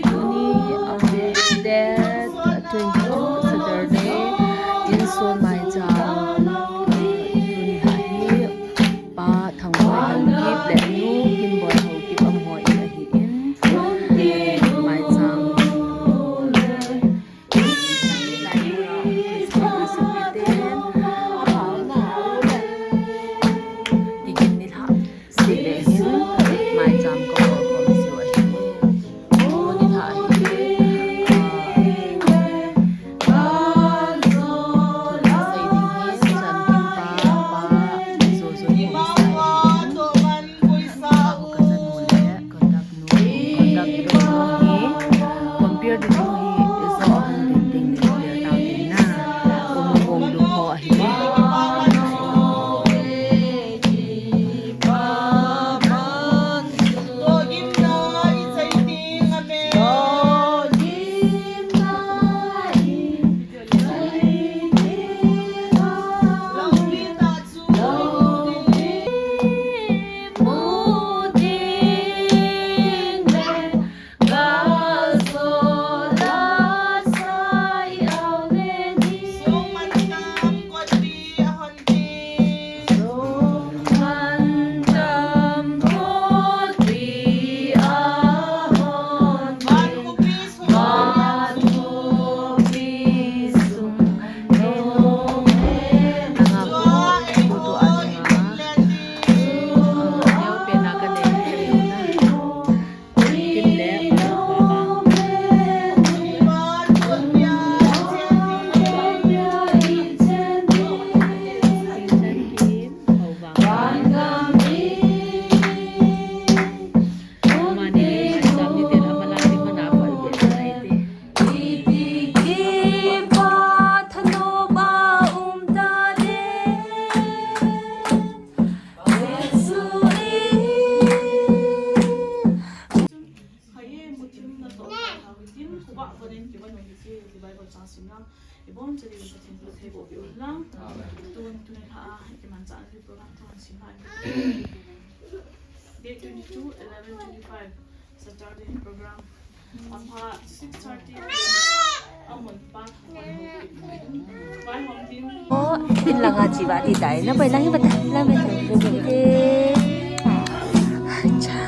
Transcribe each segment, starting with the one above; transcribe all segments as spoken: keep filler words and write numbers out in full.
Tuni, uh, date twenty-two, Saturday, in Seoul maicham. Tuni hi Pa Thangboihaokip leh Nu Kimboi Haokip a om hoih ahi in. Maicham. Date twenty-two, eleven twenty-five, Saturday program. Amha six thirty. Oh, pin langa chiba di dai. Na pai lang iba ta. Lang iba ta. Cha.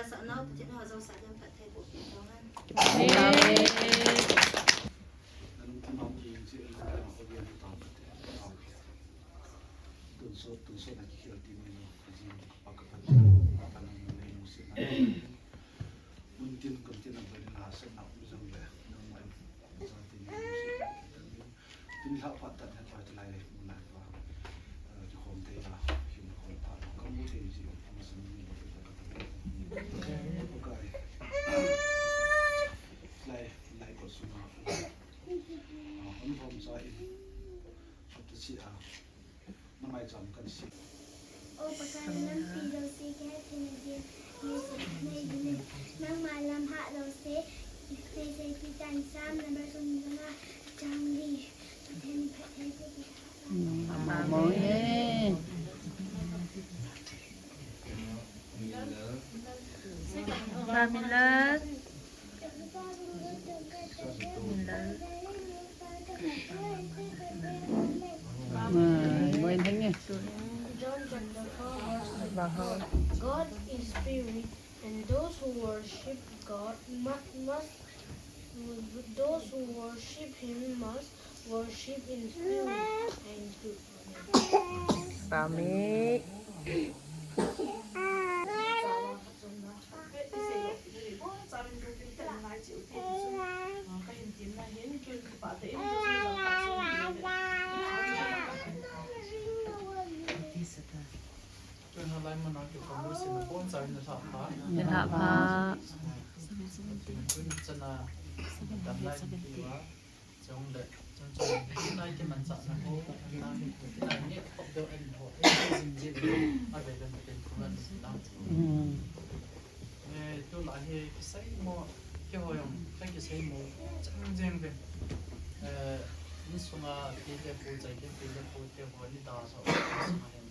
Sa nau Pathian in hon zousak diam phattheih boh pih tau hen. Amen. Tunso, tunso na ki khel ti ni no, ka jin, pa ka pan, pa ka nang na nei nung si na. Mun tin kam tin na bani na sa na um zang le, nang mai, sa tin ni nung si na. Tun la pa tan ha pa ti lai le, mun lai pa. Eh, ki khom te la, ki khom pa, ka mu te si, ka mu sa ni lo ka ta. Ka ai. Lai, lai ko su na. Ah, hon hom sa in. Sa ta si a. Na mai cham kan si. O Pakai, na lampi lou se ka theihna ding, nei se, nei ding nei. Nangmah lam hah lou se, nei se ti tan. Sam number sawmnih leh nga, chang li. Pathian in phattheih boh pih tau hen. Amen. Pamela. John chapter four, verse two. God is spirit, and those who worship God mu-, must, those who worship him must worship in spirit and truth. Amen. Pami. Tun halai mun a kikhawm louh sin a pawm sa in a thah pha. Ni thah pha. Tun tun chana dam lai in pi ua. Chong le, chong chong, nai ki man sa na ho, nai, nai ni khop deuh en ho, ei zin zin, a ve le ma ken khum an na. Mm. Eh, tu la hi kisai mo, ki ho yong, ka kisai mo, chang jeng ve. Eh, ni sunga, pi le pu, chai ke pi le pu, te ho, ni da so, ni sunga hen,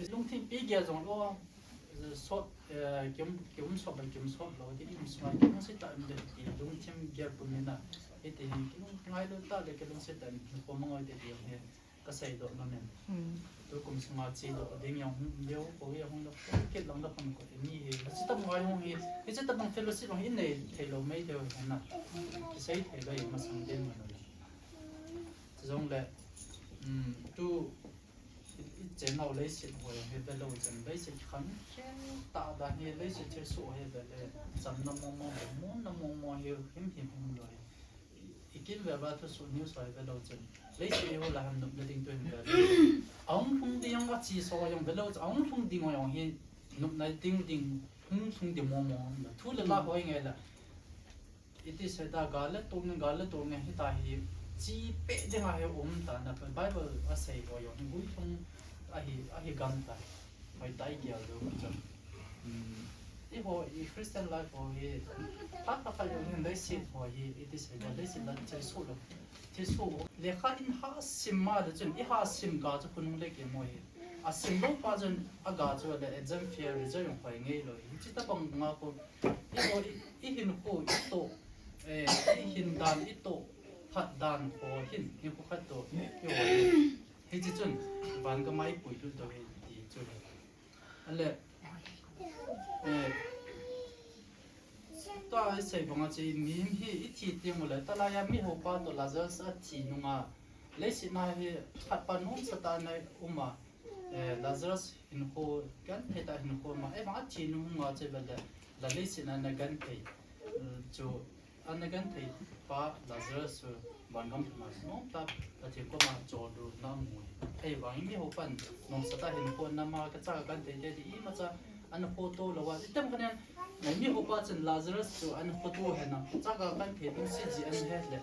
eh, lungthim pi gia zong lo, sawt, eh, kim, kim sawt, kim sawt lo, ti kim sawt, kim sawt ta em de, ti lungthim gel pun ni na. Hiti hin, ki lung ngai lo ta le, ki lungsi ta em, ko mangoi te ti em he, ka sei doh na men. Hmm. Tu kum sunga chi doh ding yong, leo, ko yong, lo, ko kit lang da pun ko, ni he, chi ta ngai hong he, chi ta bang fellowship hong in nei, thei lo mai deuh na. Ki sei thei lo, i masang den ma lo. Chi zong le, um, tu, I, i channel leiset huai hi ve lou chen, leiset khan khen ta dan hi, leiset thil suh hi ve le, chamna mawngmawng ve, muanna mawngmawng hi himhim um lou hi. I, i kimvel a thusuh news huai ve lou chen, leiset hi hoih lai ham nopna ding tu hi ve lou. A hong lhung ding a chi sawt hi ve lou chen, a hong lhung ding huai hi nopna ding ding, hong lhung ding mawngmawng um lou. Thu le la huai ngai la. I ti se ta, gal le tung, gal le tung hita hi, chi peh ding a hi um ta na, Bible a sei ko yong, hi gui thong a hi, a hi gam ta, hoi tai gial deuh ka chang. Hmm. I ho, i Christian life ho hi, ta ka ka yong hin leiset ho hi, i ti se ta, leiset la chi su lou. Chi su, lekha in ha sim ma de chun, i ha sim ka chu khunung le ke mo hi. A sim lou pa chun, a ga chu le exam fail result yong hoi ngei lou. Hi chi ta bang nga ko, I ko, i, i hin ko, i to, eh, i hin dan, i to, phat dan ko hin, i ko khat to, i ko. Hi chi chun, van ka mai pui tu to hi, ti chu. Ale, eh, ta i sei bang a chi, mi hi, i thi ti mo le, ta la ya mi ho pa to Lazarus a thi nung a, leiset na hi, khat pa nung sa ta na um a, Eh, Lazarus hinkho, genthei ta hinkho ma, eh, bang a thi nung nga che bel le, la leiset na na genthei, mm, chu, a na genthei pa Lazarus chu, van gam na nong ta, Pathian koma chawlna mu. Eh, bang mi ho pan, nong sa ta hinkho na ma, ka cha genthei te ti i ma cha, an photo lo wa, i tem khanen, eh, mi ho pa chen Lazarus chu, an photo he na, cha genthei ding si ji an he le.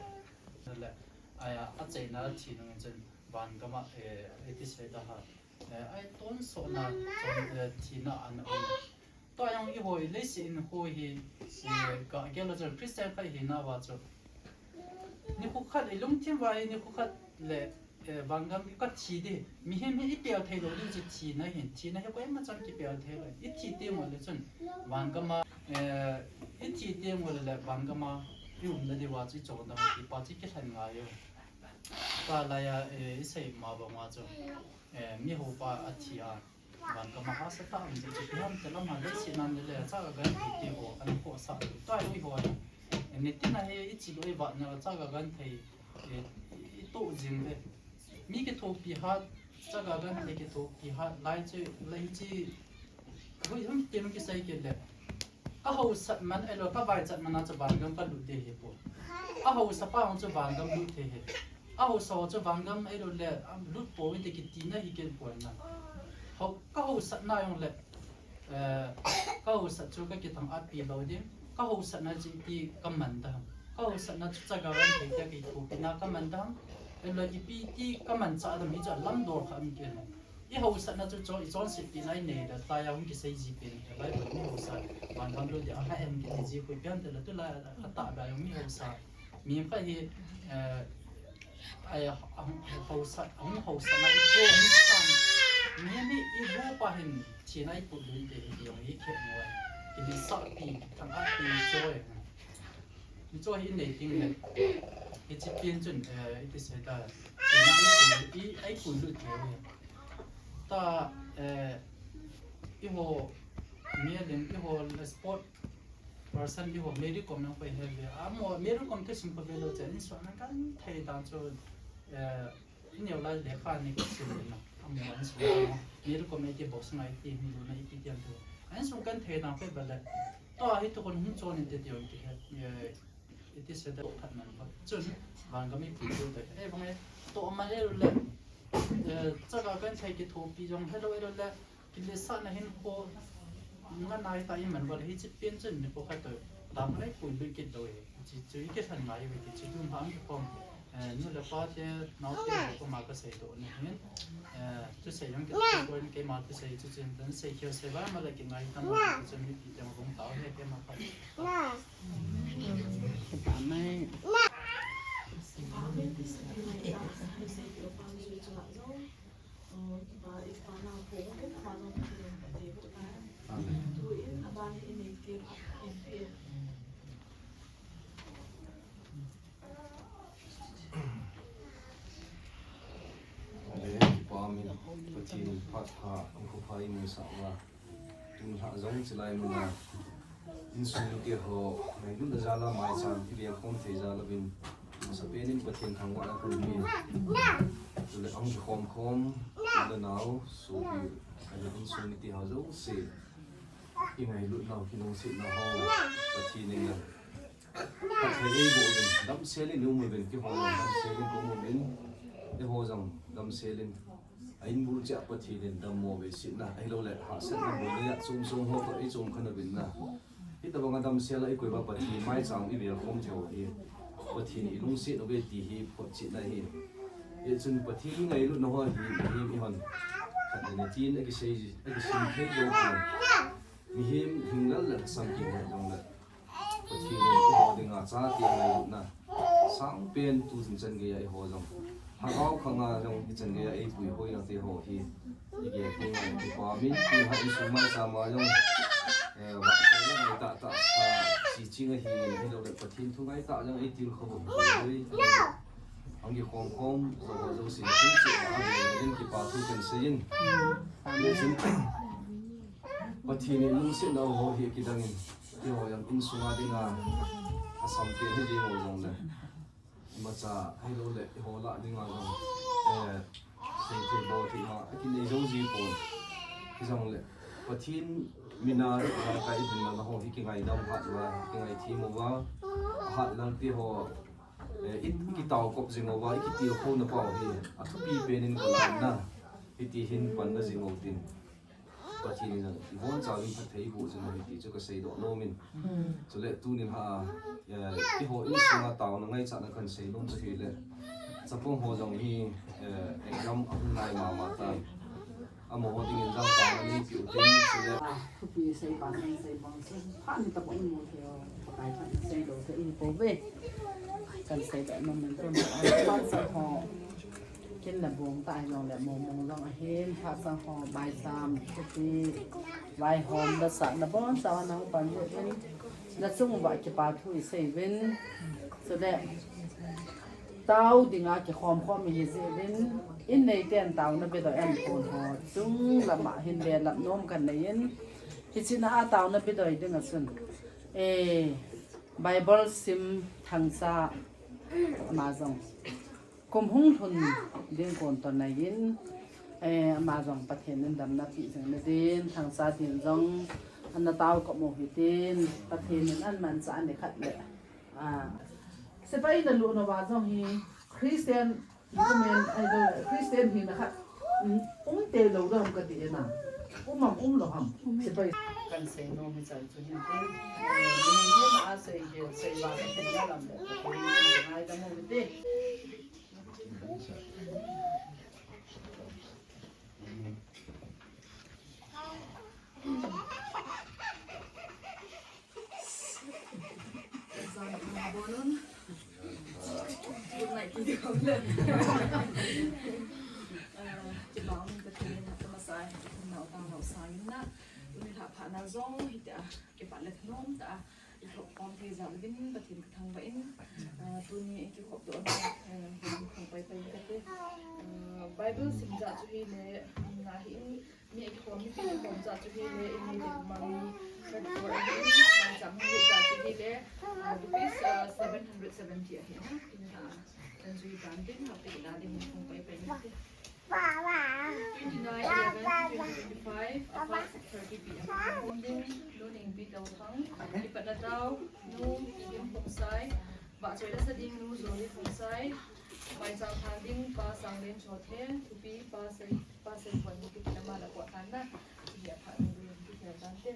Le, aya, a cheina thi nung chen, van gam a, eh, eh, ti se ta ha. Eh, ai tawnsawtna, chon, eh, thina ana om. Tua jong i ho hi leiset in ho hi, eh, ka gel a chun Christian khat hina uva chu. Ni khu khat i lungthim uva hi ni khu khat le, eh, van gam ka thi di. Mihem hi i pel thei lou ding chu thina hin. Thina hi koima chan kipel thei lou. I thi teng uleh chun van gam a, eh, i thi teng uleh van gam a i umna di uva chu i chawndam kipat chu kilhen ngai u. Ka lai a, eh, i sei ma bang uva chu, eh, mi hopa a thi a. Van ka ma ha sa ta ang je che pihan te lam ha le si nan le le cha ka gan te ho an ko sa ta i ho. Ni tin a he i chi lo i va na cha ka gan thei. E, i to jing le. Mi kithopi hat, cha ka gan thei kithopi hat lai che lai chi. Hui hum tem kisai ke le. Ka hausat man, ei lo ka vaichat man a chu vangam ka lut thei hi pua. A hausa pa hong chu vangam lut thei hi. A hausa chu vangam ei lo le, am, lut pua i te kiti na hi ken pua na. Hau, ka hausat na jong le, eh, ka hausat chu ka kithang at pi lo ding. Ka hausat na chi ti ka man da. Ka hausat na chu cha ka gan thei te kithopi na ka man da. Ei lo i pi ti ka man cha dam hi cha lam dor kha mi ken. I hausatna chu chon, i chonsetpihna i nei le, tlai a hong kisai zi pen, Bible mi hausa, vangam lut dia, a ha em kiti zi khui pian te le, tulai a ta ba mi hausa. Mi kha hi, eh, ai, a, a, hausa, hong hausatna i ko, hong san. Mi mi i bu pa hin, china i put lui te hi, hong i khe mo. Ki di sa pi, thang a pi choi. Ni cho hi nei ting le. Hi chi pian chun, eh, i ti se ta. China i kun, i, i kun lut thei. Ta, eh, i ho, mi a len, i ho le sport person i ho, Mary Kom nang pai he le. A mo, Mary Kom te sim pa ve lo che, in so na kan thei dan chu, eh, i neu lai le kha ni ka sim na. A mo, in so na. Mary Kom e ti box ngai ti mi lo na i ti tian tu. In so kan thei dan pe ba le. Tua hi tu kon hun chon in te ti on ti he. Eh, It is said that khat nan ba chun, vangam i pui tu te. Eh, bang e, to ma e le, eh, cha ka gan thei kithopi jong hello e le, ki le sa na hin ko, nga nai ta i man ba hi chi pian chun ni ko khat to, dam ai pui lui kit do e. Chi chu i ke than ngai ve ki chi tu hang ki kom. Eh, nu le pa te, nau te, ko ma ka sei to ni hin. Eh, tu sei jong ki ko ni ke ma tu sei chu chin tan sei khia sei ba ma le ki ngai ta ma ki chun mi ti te ma bong tau he ke ma pa. Amen. Kipa min, Pathian phat pha, ang khuaphai mun sa wa. Tun hla zong chilai mun a. Insung te ho, ngailutna jal a maicham, i biak khawm thei jal a vin. Masa pen in Pathian thangvahna ka hun hi. Tule ang khawm khawm, le nau, supi, a le insung te ho zong se. I ngailutna, ki lungsetna ho, Pathian in a. Pathian ei bo vin, damsel in um vin, ki ho damsel in um vin. I ho zong damsel in. A in bul chia Pathian in dammaw ve sitna, ei lo le hahsatna bul le a chum chum ho toh ei chum khan a vin na. Hitabang a damsel a i koih ba Pathian maicham i biak khawm thei hi. Pathian i lungset uh ve ti hi photchihna hi. I chun Pathian i ngailutna ho hi, hi i hon. Khat le ni tin a kisei, a kisim thei lo hi. Mihem hing lal le sam ki hong le. Pathian in i ho dinga chate ngailutna sang pen tu zing chan gei a i ho zong. Hangau khang a zong i chan gei a ei puihoihna te ho hi. I gen tung a kipa min, tu ha insung maicham a zong. Eh, va sa la ngai ta ta sa chi ching a hi, hi lo le Pathian thu ngai ta zong ei til kho bo. Ang ki khawm khawm, zo zo sin sin si a, a ve ve in kipa thu kan sei in. Pathian in lungsetna ho hi kidang in. Kei ho yang insung a dinga a sam pen hi ding uh zong le. Macha hi lo le i ho lah dinga zong. Eh, sei thei bo thei ma a kinei zo zi pon. Hi zong le. Pathian min a ka i dinna ho hi kingaidam hat ua, kingaithim ua. Hat lang te ho. Eh, i kitau kop zing ua, i kitil khona pau hi. A thupi pen in ka lam na. Hiti hin pan na zing uh tin. Pathian in i von chau in phat thei bu zing hi ti chu ka seidoh nom in. Chule tunin ha, eh, i ho insung a tauna ngaihchatna kan sei nom chu hi le. Chapang ho zong hi, eh, exam a hung nai mahmah ta. Amaho ding in zang tauna nei piu tin chule. Thupi sei bang, sei bang, sei phan ta pon mu thei o. Pakai phan sei lo thei i po ve. Kan seidoh nom in tun. Phan sa ho. Ken na bawng ta hi zong le mawngmawng zong a hin, phat sang ho, bai sam, thupi, vaihawm, la sa, na bawn sa, na hong pan ve in, na chung uah kipa thu i sei vin. Chule, Tau dinga kikhawm khawm i hi ziak in, inn neite'n tauna bidawi an pon haw chung lamah hin belap nuam kan nei in, hichi in a tauna bidawi ding a chun, eh, Bible sim Thangcha, amah zong kum hung hlun ding kuan tawh nei in, eh, amah zong Pathian in damna pia zing na din, Thangcha din zong ana tau kawm uh hitin, Pathian in an manchah ni khat leh. Ah, sepaih na luh na va zong hi Christian, Christian hi na khat, mm, um te lou dam ka ti na. Um am um lou ham. Sepaih kan sei nuam hi chang chu hin tin. Eh, ni ni a sei ke, sei va ka tin na lam le. Ngai da mo te. Tuni lak pha na zong hitia kipat leh thanom ta i khop khawm thei zah leh vin Pathian ka thangvah in, ah, tuni i kikhop dawh na, eh, hun khong pai pai ka te. Ah, Bible sim zah chu hi leh, na hi in, mi i khom, mi i khom zah chu hi leh, i ni te ma mi, ka tu a hi in, maicham hi zah chu hi leh, ah, rupees, ah, seven hundred seventy a hi na, in ta, kan zui dan tin, hap te na ding hun khong pai pai ka te. Twenty-nine eleven twenty twenty-five, about six thirty P M. Home ding, Nu Ningpi Touthang, kipatna tau, Nu Kidim Khongsai, vahchoina sa ding, Nu Zoli Khongsai, maicham thang ding, Pa Sanglen Chothe, thupi, Pa Sei, Pa Sei Puan, kipatna ma la kuah tan na, hi a pha, Nu Ningpi Touthang te.